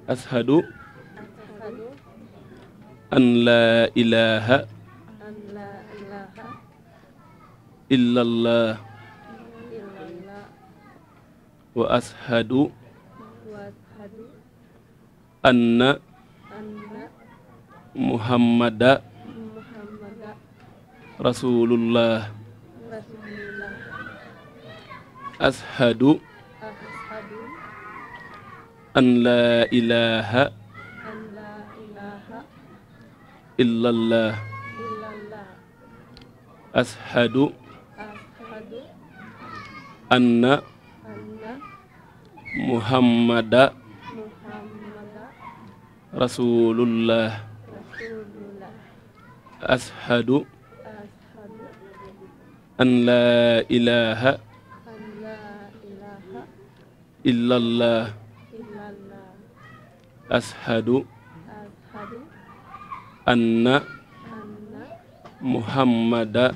ashhadu an laa ilaaha illallah wa ashhadu anna muhammada rasulullah ashhadu an laa ilaaha illallah ashhadu anna muhammada rasulullah ashhadu an laa ilaaha illallah ashhadu anna muhammada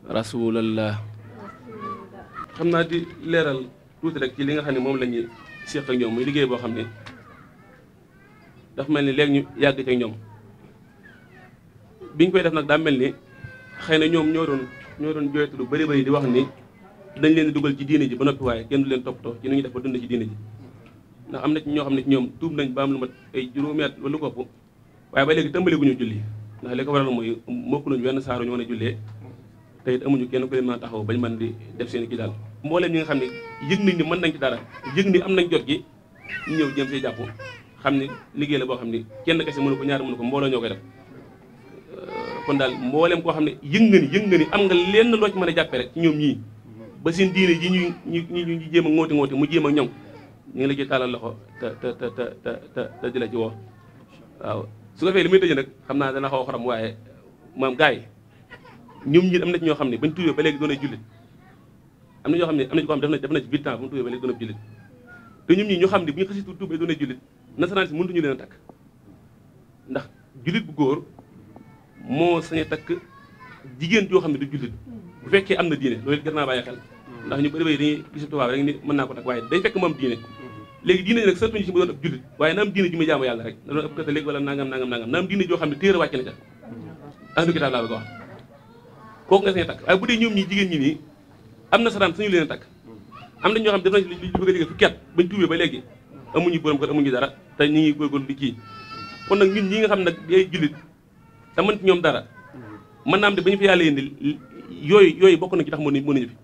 rasulullah. xam naa di leeral tuuti rek ci li nga xam ne moom la ñuy séq ak ñoom muy liggéey boo xam ne dafa mel ni léegi ñu yàgg ci ak ñoom biñ koy def nag daa mel ni xëy na ñoom ñoo doon jooytu lu bari bari di wax ni dañ leen di dugal ci diine ji ba noppi waaye kenn du leen toppatoo ci nu ñuy def ba dund ci diine ji ndax am na ci ñoo xam ne ci ñoom tuub nañ ba am lu mat ay juróomi at wala lu ko ëpp waaye ba léegi tàmbali gu ñu julli ndax li ko waral mooy mokk nañu wenn saaru ñu mën a jullee te it amuñu kenn ku leen mën a taxaw bañ mën di def seen kii daal mbooleem ñi nga xam ne yëg nañ ni mën nañ ci dara yëg ni am nañ jot gi ñu ñëw jëm see jàpp xam ni liggéey la boo xam ni kenn kese mënu ko ñaar mënu ko mbooloo ñoo koy def kon daal mbooleem koo xam ne yëg nga ni am nga lenn loo ci mën a jàppee rek ci ñoom ñii ba seen diine ji ñu jéem a ŋooti mu jéem a ñoŋ ñu ngi la ci tàllal loxo te di la ci woo waaw su ko fee li muy tëjee nag xam naa dana xaw a xorom waaye maam gars yi ñoom ñi am na ci ñoo xam ne bañ tuubee ba léegi doon ay jullit am na ñoo xam ne am na ci ko xam def na ci 8 ans ba mu tuubee ba léegi doon ab jullit te ñoom ñi ñoo xam ne bu ñu xasi tuubee doon ay jullit nasaraan si mënutuñu leen a takk ndax jullit bu góor moo sañ a takk jigéen joo xam ne du jullit bu fekkee am na diine loolu gën naa bàyyi xel ndax ñu bëri dañuy gis tubaab rek ni mën naa ko takk waaye day fekk mu am diine léegi diine ji nag sërtuñu si mu doon ab jullit waaye na am diine ji muy jaamu yàlla rek na doon ab catholique wala nangam na am diine joo xam ne téere wàcc na ca ahlu kitaab laa bëgg a wax kooku nga sañ a takk waaye bu dee ñoom ñi jigéen ñi nii am na saraan sañu leen a takk am na ñoo xam ne def nañ li bëgg a jóge fukki at bañ tuubee ba léegi amuñu borom kër amuñu dara te ñu ngi góorgóorlu di kii kon nag ñun ñi nga xam nag day jullit te mën ci ñoom dara mën naa am de ba ñu fi yàlla yéndi yooyu bokk nañ ci tax mënuñu fi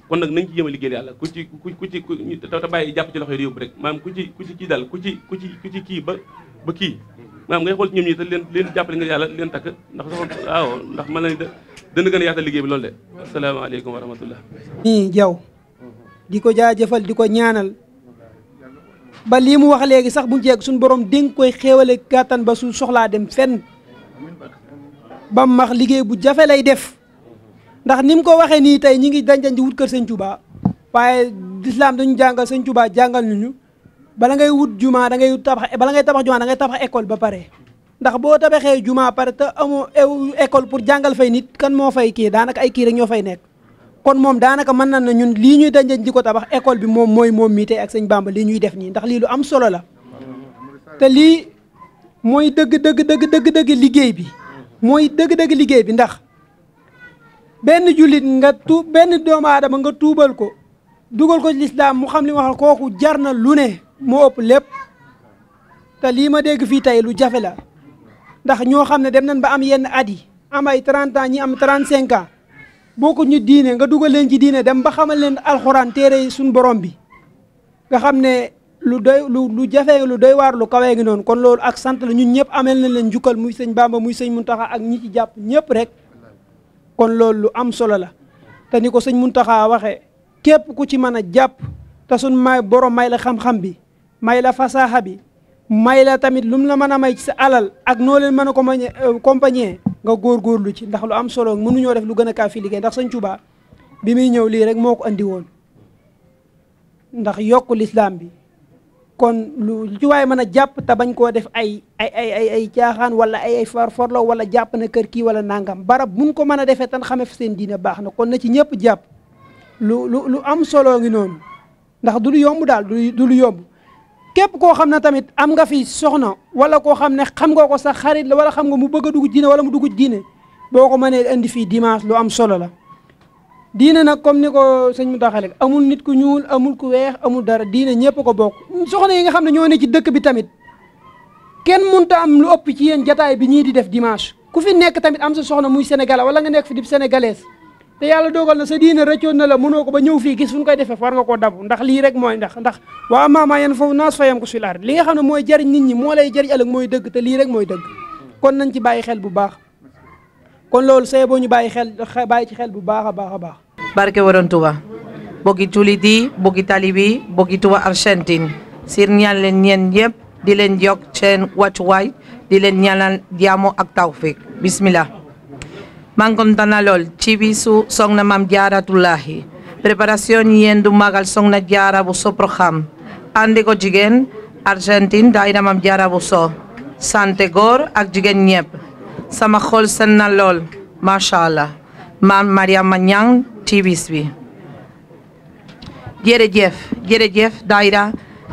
kon nag nañ ci jéem a liggéeyal yàlla ku ci te bàyyi jàpp ci loxo yi yóbbu rek maanaam ku ci kii daal ku ci kii ba kii maanaam ngay xool ci ñoom ñi te leen jàppale nga yàlla leen takk ndax waaw ndax mën nañ dana gën a yaatal liggéey bi loolu de asalaamaaleykum wa rahmatullah nii jaw di ko jaajëfal di ko ñaanal ba lii mu wax léegi sax bu jeeg suñu borom dénk koy xéewale gàttan ba su soxlaa dem fenn ba max liggéey bu jafe lay def ndax ni mu ko waxee nii tey ñi ngi dañ di wut kër sëñ Touba waaye lislaam dañu jàngal sëñ Touba jàngal ñu bala ngay wut jumaa da ngay tabax bala ngay tabax jumaa da ngay tabax école ba pare ndax boo tabaxee jumaa pare te amoo école pour jàngal fay nit kan moo fay kii daanaka ay kii rek ñoo fay nekk kon moom daanaka mën na ñun lii ñuy dañ di ko tabax école bi moom moom mii tey ak sëñ Bamba lii ñuy def nii ndax lii lu am solo la te lii mooy dëgg liggéey bi mooy dëgg liggéey bi ndax benn jullit benn doomu aadama nga tuubal ko dugal ko ci lislaam mu xam li ma wax kooku jar na lu ne moo ëpp lépp te lii ma dégg fii tey lu jafe la ndax ñoo xam ne dem nañ ba am yenn at yi am ay 30 ans ñi am 35 ans bokku ñu diine nga dugal leen ci diine dem ba xamal leen alxuraan téere suñu borom bi nga xam ne lu jafe lu doy waar lu kawee ngi noonu kon loolu ak sant la ñun ñëpp amel nañ leen njukkal muy sëñ Bamba muy sëñ Muntaxa ak ñi ci jàpp ñëpp rek kon loolu lu am solo la te ni ko sëñ Muntaxa waxee képp ku ci mën a jàpp te suñ borom may la xam-xam bi may la fasaaxa bi may la tamit lu mu la mën a may ci sa alal ak noo leen mën a ko accompagner nga góorgóorlu ci ndax lu am solo mënuñoo def lu gën a kaa fi liggéey ndax sëñ Tuubaa bi muy ñëw lii rek moo ko andi woon ndax yokk lislaam bi kon lu ci waaye mën a jàpp te bañ koo def ay caaxaan wala ay farforlo wala jàpp na kër kii wala nangam barab buñ ko mën a defee tan xamee fi seen diine baax na kon na ci ñëpp jàpp lu am solo ngi noonu ndax du lu yomb daal du lu yomb képp koo xam ne tamit am nga fi soxna wala koo xam ne xam nga ko sa xarit la wala xam nga mu bëgg a dugg diine wala mu dugg diine boo ko mënee indi fii dimanche lu am solo la. diine nag comme ni ko sëñ mu taxale amul nit ku ñuul amul ku weex amul dara diine ñëpp ko bokk. soxna yi nga xam ne ñoo ne ci dëkk bi tamit kenn mënta am lu ëpp ci yéen jataay bi ñii di def dimanche ku fi nekk tamit am sa soxna muy sénégalais wala nga nekk fi di sénégalaise te yàlla dogal na sa diine rëccoon na la mënoo ko ba ñëw fii gis fu ñu koy defee war nga koo dabu ndax lii rek mooy ndax waa maama yan foofu naas fayam ko sul ard li nga xam ne mooy jëriñ nit ñi moo lay jëriñ ëllëg mooy dëgg te lii rek mooy dëgg kon nañ ci bàyyi xel bu baax kon loolu say boo ñu bàyyi ci xel bu baax a baax a baax. barke Borom Tuuba bokki jullit yi bokki talibi bokki Tuuba Argentine sir ñaan leen ñeen yëpp di leen jokk seen wàccuwaay di leen ñaanal jàmm ak tawfiq bismillah. maa ngi kontaan na lool ci bisu Soxna Maam Jaaratullaahi préparation yéen du magal Soxna Jaara Buso programme andi ko jigéen Argentine daayira Maam Jaara Buso santé góor ak jigéen ñëpp sama xol seen na lool macha allah maam Mariama Ñang ci bis bi jërëjëf daayira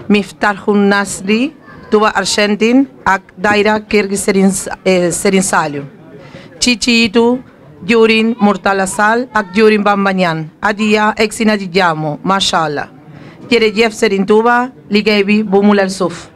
Miftahul Nasri Tuuba Argentine ak daayira kër gi Serigne Saliou ci ciitu jëwriñ Murtala Sall ak jëwriñ Bamba Ñaan adiya egsi na ci jàmm macha allah jërëjëf Serigne Touba liggéey bi bu mu lal suuf